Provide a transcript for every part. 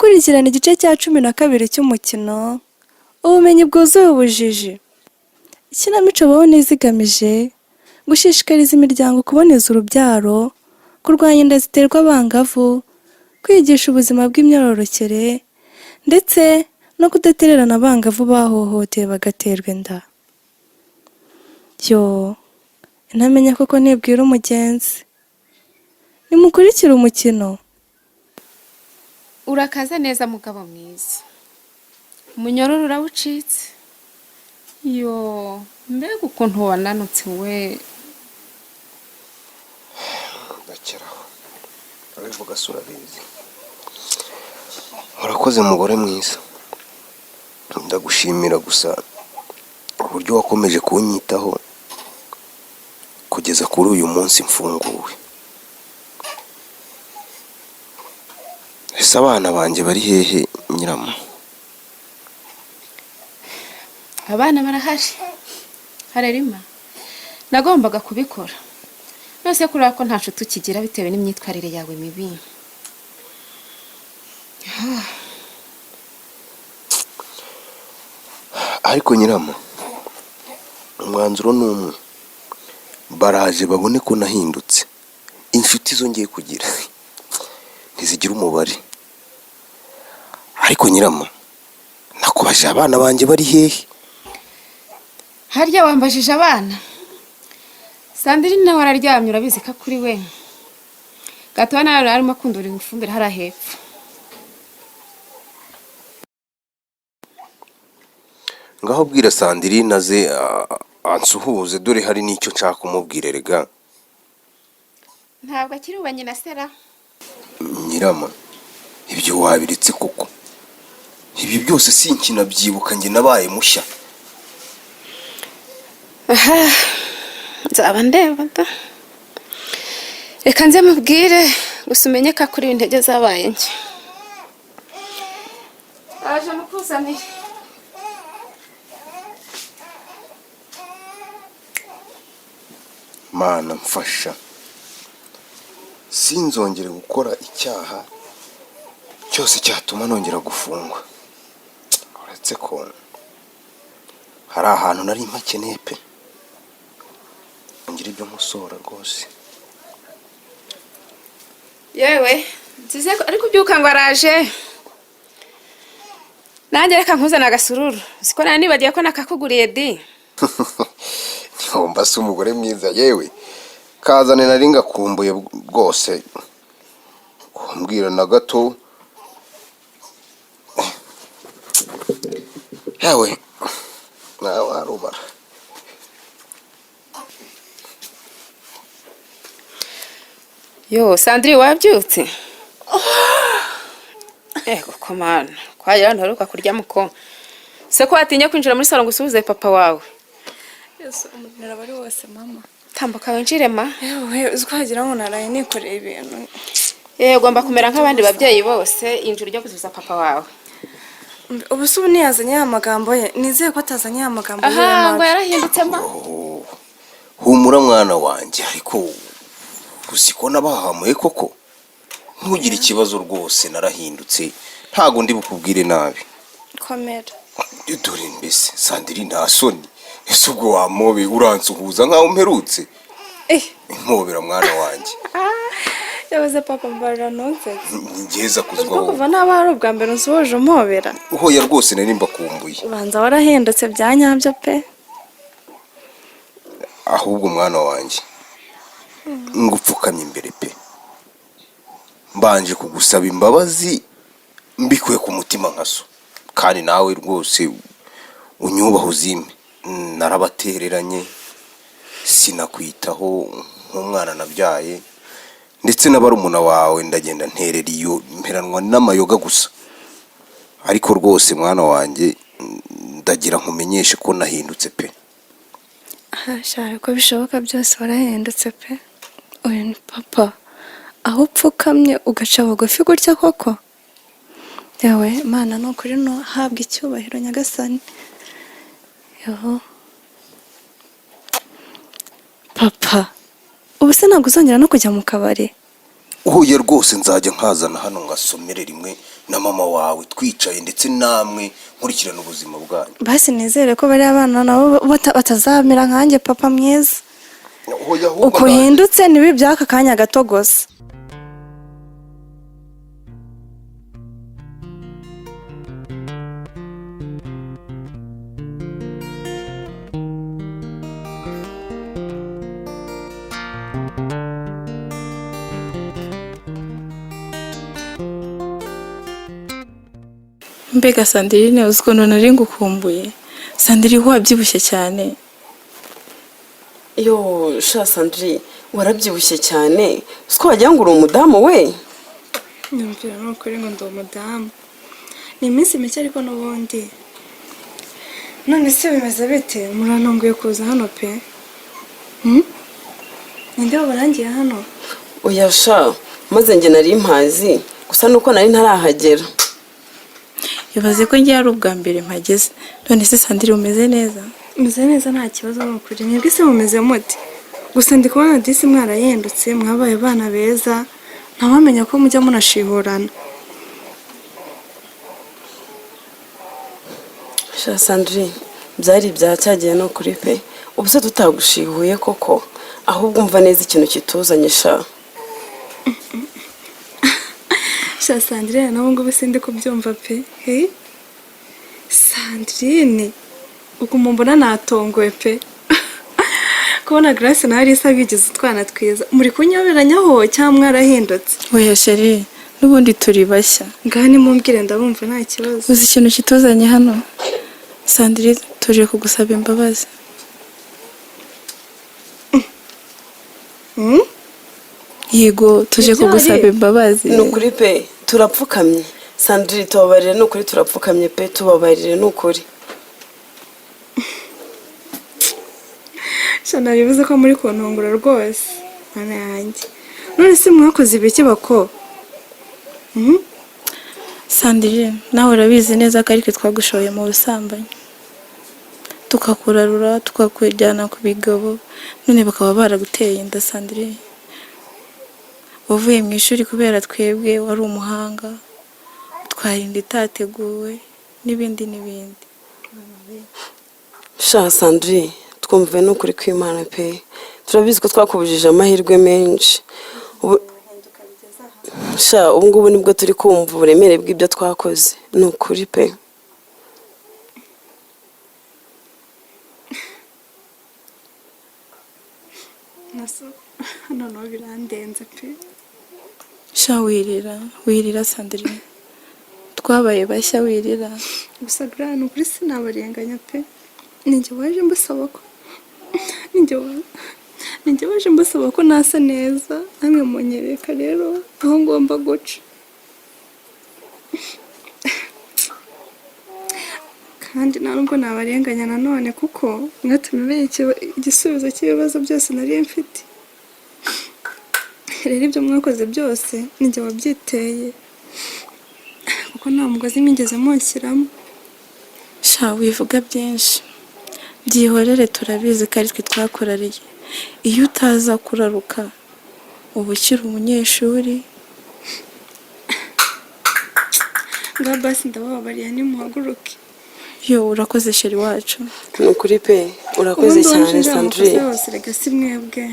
Gukurikirana igice cya 12 cy'umukino Ubumenyi bwuzuye ubujiji. Ikinamico Baho Neza igamije gushishikariza imiryango kuboneza urubyaro, kurwanya inda ziterwa abangavu, kwigisha ubuzima bw'imyororokere ndetse no kudatererana abangavu bahohotewe bagaterwa inda. Yo, intamenya koko ntibwira umugenzi. Nimukurikire umukino. Urakaza neza mugabo mwiza, umunyororo urawucitse. Yo, mbega ukuntu wananutse we! Ndakeraho urabivuga se urabizi. Urakoze mugore mwiza, ndagushimira gusa uburyo wakomeje kunyitaho kugeza kuri uyu munsi mfunguwe. Ese abana banjye bari hehe Nyirama? Abana barahari. Harerima, nagombaga kubikora nose kuriya ko nta nshuti ukigira bitewe n'imyitwarire yawe mibi. Ariko Nyirama, umwanzuro ni umwe, baraje babone ko nahindutse. Inshuti zo ngiye kugira ntizigira umubare. Ariko Nyirama, nakubajije abana banjye bari hehe? Harya wambajije abana? Sandrine nawe araryamye, urabizi ko kuri we. Gatoya nawe arimo akundura ifumbire hariya hepfo. Ngaho bwira Sandrine aze ansuhuze, dore hari n'icyo nshaka kumubwira erega. Ntabwo akiri uwa nyina sera. Nyirama, ibyo wabiretse koko? Ibyo byose sinkinabyibuka, njye nabaye mushya. Aha, nzaba ndeba da. Reka nze mubwire, gusa umenye ko akuriwe intege zabaye nke. Aje mukuzanire. Mana mfasha sinzongere gukora icyaha cyose cyatuma nongera gufungwa, uretse ko hari ahantu nari mpakeneye pe, ngira ibyo nkosora rwose. Yewe, nzize ariko ubyuka ngo araje. Nanjye reka nkuzane agasururu, siko nari nibagiye ko nakakuguriye di. Ntiwumva se umugore mwiza? Yewe, kazane, nari ngakumbuye rwose, kumbwira na gato. Yewe, nawe warubara. Yo, Sandrine, wabyutse? Ego komana, kwagira ntuheruka kurya muko. Se ko watinye kwinjira muri salo ngo usuhuze papa wawe? Yesu, umunaniro aba ari wose mama. Tambuka winjire ma. Yewe, uzi ko wagira ngo naraye nikoreye ibintu. Yewe, ugomba kumera nk'abandi babyeyi bose, injira ujya gusuhuza papa wawe. Ubu se ubu ntiyazanye ya magambo ye? Nizeye ko atazanye ya magambo ye Aha, ngo mabi. yarahindutse ma. Oh, humura mwana wanjye, ariko uzi ko nabahamuye koko? Ntugire ikibazo rwose, narahindutse, ntago ndi bukubwire nabi. Komera. Dore mbese Sandrine, nta soni? Ese ubwo wamobe uransuhuza nkaho mperutse? Eh, Impobera mwana wanjye. Yabuze papa, mbarira ntunsetse. Ngeza Uzi ko kuzwaho. kuva naba hari ubwa mbere unsuhuje umpobera. Hoya rwose, nari mbakumbuye. Ubanza warahindutse bya nyabyo pe. Ahubwo mwana wanjye, ngupfukamye imbere pe, mbanje kugusaba imbabazi mbikuye ku mutima nka so, kandi nawe rwose unyubaha uzime. Narabatereranye, sinakwitaho nk'umwana nabyaye, ndetse na barumuna wawe ndagenda nterera iyo mperanwa n'amayoga gusa. Ariko rwose mwana wanjye, ndagira nkumenyeshe ko nahindutse pe. Shaka uko bishoboka byose, warahindutse pe. Uyu ni papa, aho upfukamye ugaca bugufi gutya koko? Yewe Imana, ni ukuri no habwa icyubahiro Nyagasani. Yoho papa, ubu se ntabwo uzongera no kujya mu kabari? Uhuye rwose, nzajya nkazana hano ngasomere rimwe. na mama wawe twicaye, ndetse namwe nkurikirana ubuzima bwanyu. Basi nizere ko bariya bana nabo batazamera nkanjye, papa mwiza. Hoya, ahubwo Uko uhindutse ntibibe iby'aka kanya gato gusa. Mbega Sandrine, uzi ukuntu nari ngukumbuye! Sandrine, wabyibushye cyane. Yo sha Sandri, warabyibushye cyane, uzi ko wagira ngo uri umudamu we. Nyumvira ni ukuri ngo ndi umudamu. Ni iminsi mike ariko n'ubundi. None se bimeze bite? Murantunguye kuza hano pe. Hmm? Ninde wabarangiye hano? Oya sha, maze njye nari mpazi gusa nuko nari ntarahagera. Ibaze ko ngiye ari ubwa mbere mpageze. None se Sandrine, umeze neza? Meze neza, nta kibazo ni ukuri. Mwebwe se mumeze mute? Gusa ndi kubona disi mwarahindutse, mwabaye abana beza, ntawamenya ko mujya munashihurana. Sha Sandri, byari ibya cyagiye ni ukuri pe. Ubu se tutagushihuye koko? Ahubwo umva neza ikintu kituzanye sha. Sha Sandrine, nawe ngubu sindi kubyumva pe. Hey? Sandrine, ubwo mumbona natongowe pe. Kubona Grace na Alisa bigize utwana twiza. Muri kunyoberanyaho cyangwa mwarahindutse? Oya chérie, n'ubundi turi bashya. Ngaha nimumbwire, ndabumva nta kibazo. Uzi ikintu kituzanye hano Sandrine? Tuje kugusaba imbabazi. Hmm? Yego, tuje Ibyo kugusaba ari? imbabazi. Ni ukuri pe, turapfukamye Sandri, tubabarire ni ukuri, turapfukamye pe, tubabarire ni ukuri. Sha nabivuze ko muri kuntungura rwose. Mana yanjye. None se mwakoze ibiki bako? Hmm? Sandrine, nawe urabizi neza ko ariko twagushoye mu busambanyi, tukakurarura, tukakujyana ku bigabo, none bakaba baraguteye inda. Sandrine, wavuye mu ishuri kubera twebwe, wari umuhanga, utwara inda itateguwe n'ibindi n'ibindi. Sha Sandri, twumve ni ukuri kw'Imana pe, turabizi ko twakubujije amahirwe menshi. Ubu sha, ubu ngubu nibwo turi kumva uburemere bw'ibyo twakoze ni ukuri pe. Naso noneho birandenze pe. Sha wirira, wirira Sandrine, twabaye bashya, wirira. Gusa Gra, ni ukuri sinabarenganya pe. Ninjye waje mbasaba ko ninjye waje mbasaba ko nasa neza, namwe munyereka rero aho ngomba guca. Kandi nta nubwo nabarenganya nanone kuko mwatumye menya igisubizo cy'ibibazo byose nari mfite. Rero ibyo mwakoze byose ninjye wabyiteye kuko nta mugozi mwigeze munshyiramo. Sha wivuga byinshi, byihorere, turabizi ko ari twe twakurariye. Iyo utaza kuraruka uba ukiri umunyeshuri. Ngaho basi ndabababariye, nimuhaguruke. Yo, urakoze chérie wacu. Ni ukuri pe, urakoze Ubundi cyane uwanshinja Sandrine. amakosa yose rega si mwebwe,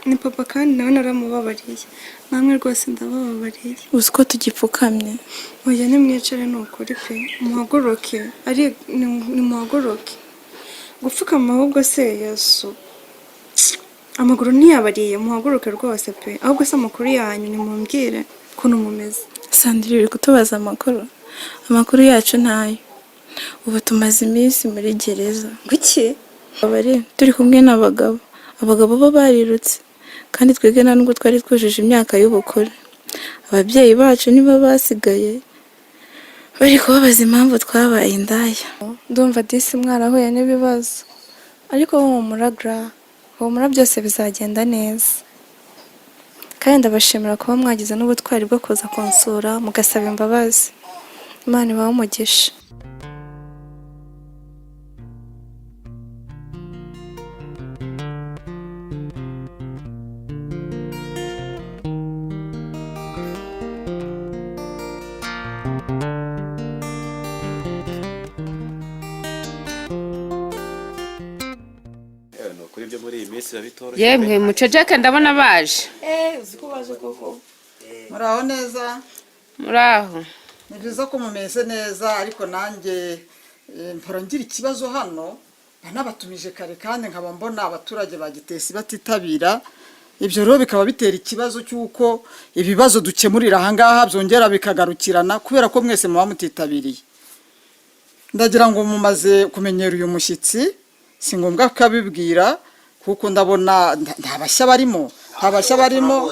ni papa, kandi nawe naramubabariye. Namwe rwose ndabababariye. Uzi ko tugipfukamye? Oya, nimwicare ni ukuri pe, muhaguruke ari nimuhaguruke. Gupfukama ahubwo se Yesu, amaguru ntiyabariye? Muhaguruke rwose pe. Ahubwo se amakuru yanyu, nimumbwire ukuntu mumeze. Sandrine, uri kutubaza amakuru? Amakuru yacu ntayo. Ubu tumaze iminsi muri gereza. Ngwiki? Abari turi kumwe n'abagabo, abagabo bo barirutse, kandi twebwe nta nubwo twari twujuje imyaka y'ubukure. Ababyeyi bacu nibo basigaye bari kubabaza impamvu twabaye indaya. Ndumva disi mwarahuye n'ibibazo, ariko humura Gra, humura, byose bizagenda neza. Kandi ndabashimira kuba mwagize n'ubutwari bwo kuza kunsura mugasaba imbabazi. Imana ibahe umugisha. Rwose biba bitoroshye. Yemwe muceceke, ndabona baje. Uzi ko baje koko. Muraho neza? Muraho. Ni byiza ko mumeze neza, ariko nanjye mpora ngira ikibazo hano. Banabatumije kare kandi nkaba mbona abaturage ba Gitesi batitabira. Ibyo rero bikaba bitera ikibazo cy'uko ibibazo dukemurira ahangaha byongera bikagarukirana kubera ko mwese muba mutitabiriye. Ndagira ngo mumaze kumenyera uyu mushyitsi, si ngombwa kubabibwira kuko ndabona nta bashya barimo, nta bashya barimo.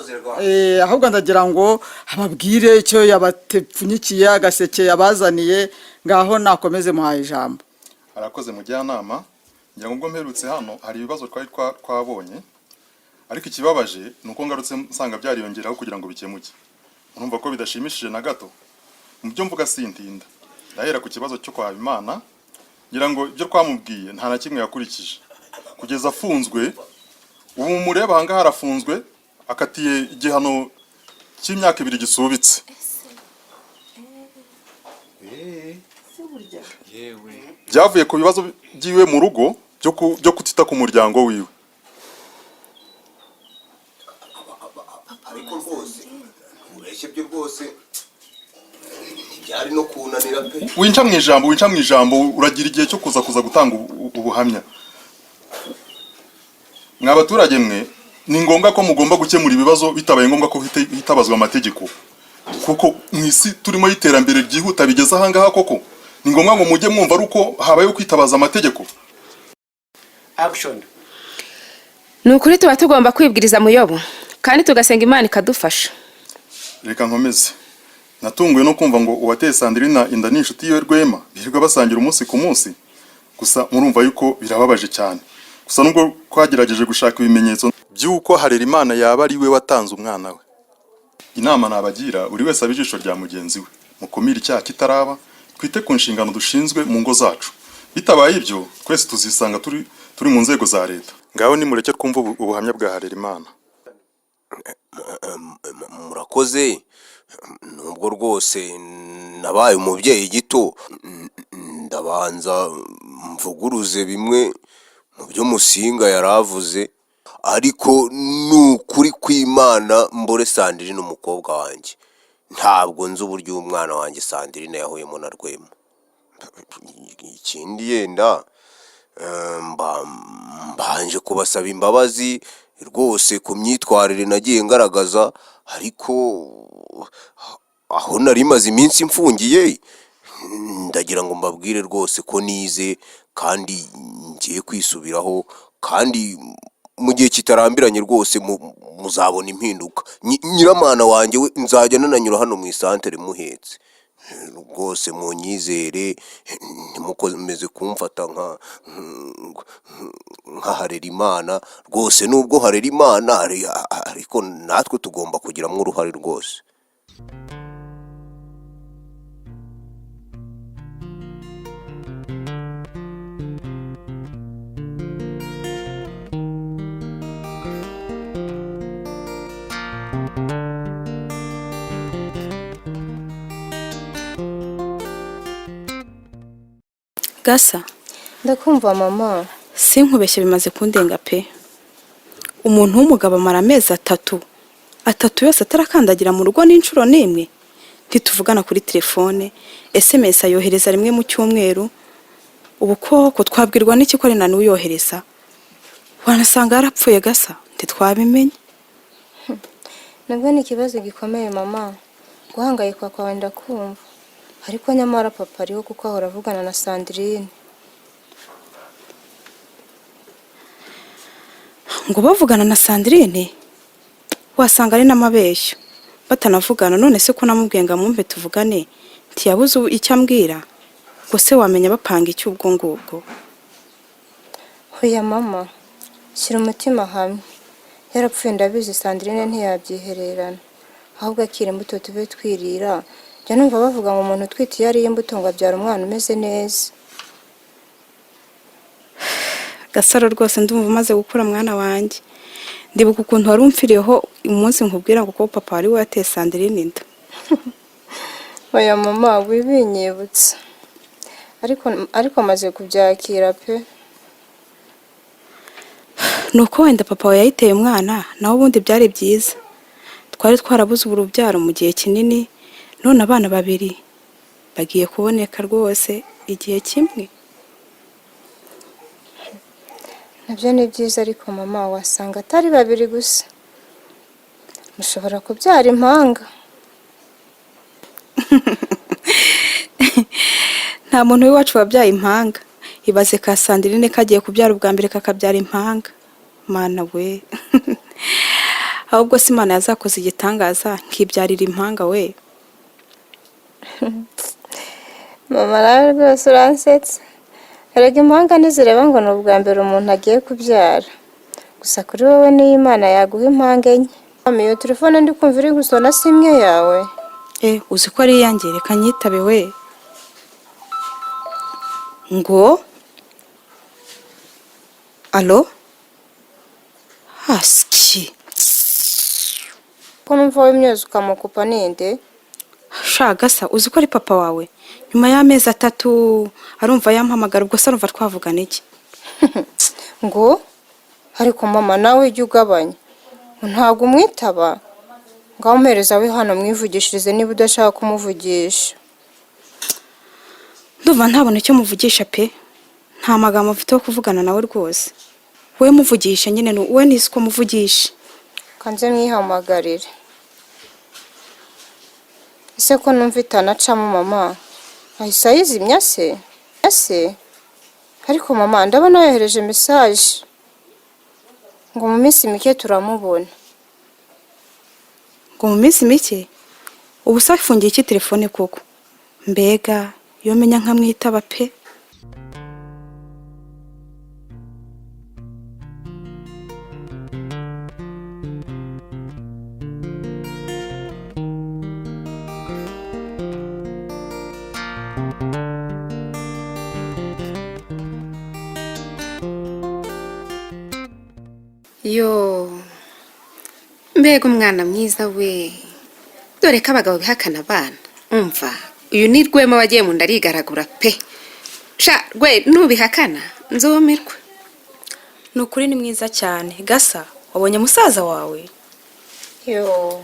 Ahubwo ndagira ngo ababwire icyo yabatepfunyikiye, agaseke yabazaniye. Ngaho nakomeze, muhaye ijambo. Arakoze mujyanama. Ngira ngo ubwo mperutse hano hari ibibazo twari twabonye, ariko ikibabaje ni uko ngarutse nsanga byariyongeraho kugira ngo bikemuke. Urumva ko bidashimishije na gato. Mu byo mvuga sintinda, ndahera ku kibazo cyo kwa Habimana. Ngira ngo ibyo twamubwiye nta na kimwe yakurikije kugeza afunzwe. Ubu mureba ahangaha arafunzwe, akatiye igihano cy'imyaka 2 gisubitse. Yewe. Byavuye ku bibazo by'iwe mu rugo byo kutita ku muryango wiwe. Ariko rwose ubeshye byo rwose ntibyari no kunanira pe. Winca mu ijambo, winca mu ijambo, uragira igihe cyo kuza gutanga ubuhamya. Mwa baturage mwe, ni ngombwa ko mugomba gukemura ibibazo bitabaye ngombwa ko hitabazwa amategeko, kuko mu isi turimo y'iterambere ryihuta bigeze ahangaha koko ni ngombwa ngo mujye mwumva ari uko habayeho kwitabaza amategeko. Action. Ni ukuri tuba tugomba kwibwiriza muyobo, kandi tugasenga Imana ikadufasha. Reka nkomeze. Natunguwe no kumva ngo uwateye Sandrine inda ni inshuti yiwe Rwema, birirwa basangira umunsi ku munsi. Gusa murumva yuko birababaje cyane. Gusa nubwo twagerageje gushaka ibimenyetso by'uko Harerimana yaba ari we watanze umwana we, inama nabagira, buri wese abe ijisho rya mugenzi we, mukumire icyaha kitaraba, twite ku nshingano dushinzwe mu ngo zacu. Bitabaye ibyo twese tuzisanga turi mu nzego za leta. Ngaho nimureke twumve ubuhamya bwa Harerimana. Murakoze. Nubwo rwose nabaye umubyeyi gito, ndabanza mvuguruze bimwe mu byo Musinga yari avuze, ariko ni ukuri kw'Imana mbore Sandrine umukobwa wanjye, ntabwo nzi uburyo uyu mwana wanjye Sandrine yahuyemo na Rwema. Ikindi yenda mbanje kubasaba imbabazi rwose ku myitwarire nagiye ngaragaza, ariko aho nari maze iminsi mfungiye, ndagira ngo mbabwire rwose ko nize kandi ngiye kwisubiraho, kandi mu gihe kitarambiranye rwose muzabona impinduka. Nyiramana wanjye we nzajya nananyura hano mu isantere muhetse. Rwose munyizere, ntimukomeze kumfata nka Harerimana. Rwose nubwo Harerimana ariko natwe tugomba kugiramo uruhare rwose. Gasa. Ndakumva mama. Sinkubeshye, bimaze kundenga pe. Umuntu w'umugabo amara amezi 3 3 yose atarakandagira mu rugo n'inshuro n'imwe. Ntituvugana kuri telefone, SMS ayohereza rimwe mu cyumweru. Ubu koko twabwirwa n'iki ko ari na n'uyohereza? Wanasanga yarapfuye Gasa, ntitwabimenye. Nabwo ni ikibazo gikomeye mama. Guhangayikwa kwawe ndakumva, ariko nyamara papa ariho kuko ahora avugana na Sandrine. Ngo bavugana na Sandrine? Wasanga ari n'amabeshyo batanavugana. None se ko namubwiye ngo amwumve tuvugane, ntiyabuze icyo ambwira? Ngo se wamenya bapanga iki ubwo ngubwo? Hoya mama, shyira umutima hamwe. Yarapfuye ndabizi, Sandrine ntiyabyihererana. Ahubwo akira imbuto tube twirira. Njya numva bavuga ngo umuntu utwite iyo ariye imbuto ngo abyara umwana umeze neza. Gasaro rwose ndumva umaze gukura mwana wanjye. Ndibuka ukuntu wari umfiriyeho umunsi nkubwira ngo ko papa wari wateye Sandrine inda. Oya mama, wibinyibutsa. Ariko maze kubyakira pe. Ni uko wenda papa wawe yayiteye umwana, naho ubundi byari byiza. Twari twarabuze urubyaro mu gihe kinini, none abana babiri bagiye kuboneka rwose igihe kimwe. Nabyo ni byiza ariko mama, wasanga atari babiri gusa, mushobora kubyara impanga. Nta muntu w'iwacu wabyaye impanga. Ibaze ka Sandrine kagiye kubyara ubwa mbere kakabyara impanga. Mana we! Ahubwo se Imana yazakoze igitangaza nkibyarira impanga we. Mama, nawe rwose uransetsa. Erega impanga ntizireba ngo ni ubwa mbere umuntu agiye kubyara. Gusa kuri wowe niyo Imana yaguha impanga enye. Mama, iyo telefone ndi kumva iri gusona si imwe yawe? Uzi ko ari iyanjye, reka nyitabe we. Ngo alo, hasiki. Ko numva wimyoza ukamukupa ninde? Sha Gasa, uzi ko ari papa wawe? Nyuma y'amezi 3 arumva yampamagara, ubwo se arumva twavugana iki? Ngo ariko mama, nawe ujye ugabanya, ntabwo umwitaba. Ngaho umuhereza we hano mwivugishirize niba udashaka kumuvugisha. Ndumva ntabona icyo muvugisha pe, nta magambo mfite yo kuvugana nawe rwose. We muvugisha nyine, we nisi ko muvugisha. Kanze mwihamagarire. Ese ko numva itanacamo mama, ahise ayizimya se? Ese ariko mama, ndabona yohereje message ngo mu minsi mike turamubona. Ngo mu minsi mike? Ubu se afungiye iki telefone koko? Mbega iyo menya nkamwitaba pe. Yo, mbega umwana mwiza we! Dore ko abagabo bihakana abana. Umva, uyu ni Rwema wagiye mu nda arigaragura pe. Sha Rwe, nubihakana nzumirwa. Ni ukuri ni mwiza cyane. Gasa, wabonye musaza wawe? Yo,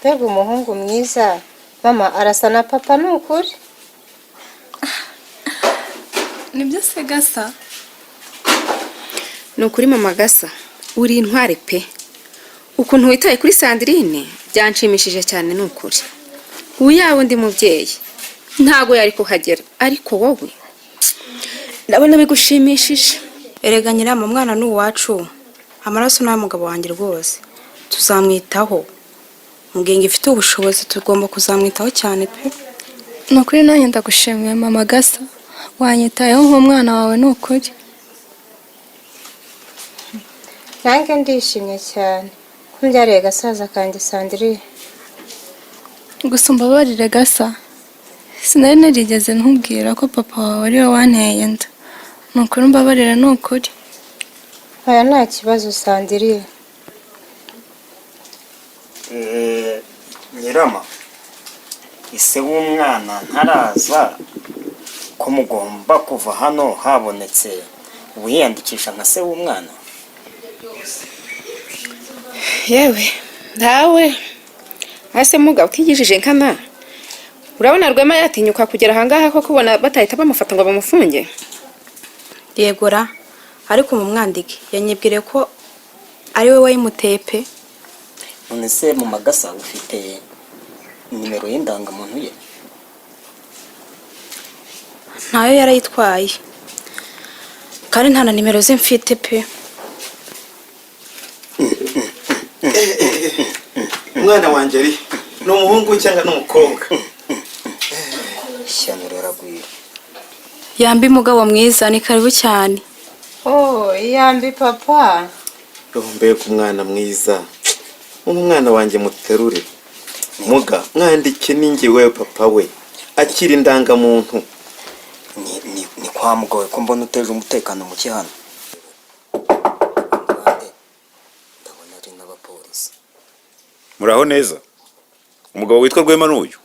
mbega umuhungu mwiza. Mama arasa na papa ni ukuri. Nibyo se Gasa? Ni ukuri mama Gasa, uri intware pe. Ukuntu witaye kuri Sandrine byanshimishije cyane ni ukuri. Uyawe undi mubyeyi ntago yari kuhagera, ariko wowe ndabona bigushimishije. Erega nyirama, mwana ni uwacu, amaraso ni ay'umugabo wanjye rwose. Tuzamwitaho. Mugenge ifite ubushobozi, tugomba kuzamwitaho cyane pe. Ni ukuri nanjye ndagushimiye mama Gasa, wanyitayeho nk'umwana wawe ni ukuri. Nanjye ndishimye cyane ko mbyariye gasaza kanjye Sandrine. Gusa umbabarire Gasa, sinari narigeze nkubwira ko papa wawe ariwe wanteye inda. Ni ukuri umbabarire ni ukuri. Oya nta kibazo Sandrine. Nyirama, ise w'umwana ntaraza, ko mugomba kuva hano habonetse uwiyandikisha nka se w'umwana? Yewe ntawe ase mugabo utigishije nkana. Urabona Rwema yatinyuka kugera ahangaha ko kubona batahita bamufata ngo bamufunge? Yegora, ariko mumwandike yanyibwire ko ari we wayimuteye pe. None se mu Magasa ufite nimero y'indangamuntu ye? Ntayo yarayitwaye, kandi nta na nimero ze mfite pe. Umwana wanjye ari ni umuhungu cyangwa ni umukobwa? Ishyano riragwira. Yambi mugabo mwiza, ni karibu cyane. Oh, yambi papa. Mbega umwana mwiza. Umwana wanjye muterure. Muga mwandike ninjye wewe papa we. Akira indangamuntu. Ni kwa mugowe ko mbona uteje umutekano muke hano. Ndabona ari n'abapolisi. Muraho neza. Umugabo witwa Rwema n'uyu?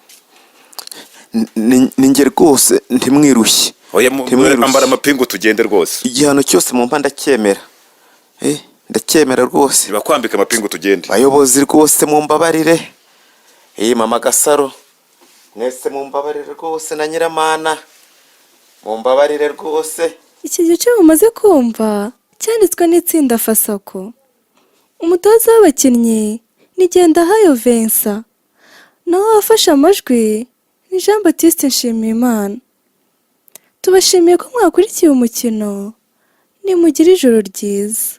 Ninjye rwose ntimwirushye. Oya, ambara amapingu tugende rwose. Igihano cyose mu mpa ndacyemera. Ndacyemera rwose. Nibakwambika amapingu tugende. Bayobozi rwose mumbabarire. Iyi mama Gasaro, mwese mumbabarire rwose, na Nyiramana mumbabarire rwose. Iki gice mumaze kumva cyanditswe n'itsinda Fasako. Umutoza w'abakinnyi ni Ngendahayo Vincent, naho uwafashe amajwi ni Jean Baptiste Nshimiyimana. Tubashimiye ko mwakurikiye umukino, nimugire ijoro ryiza.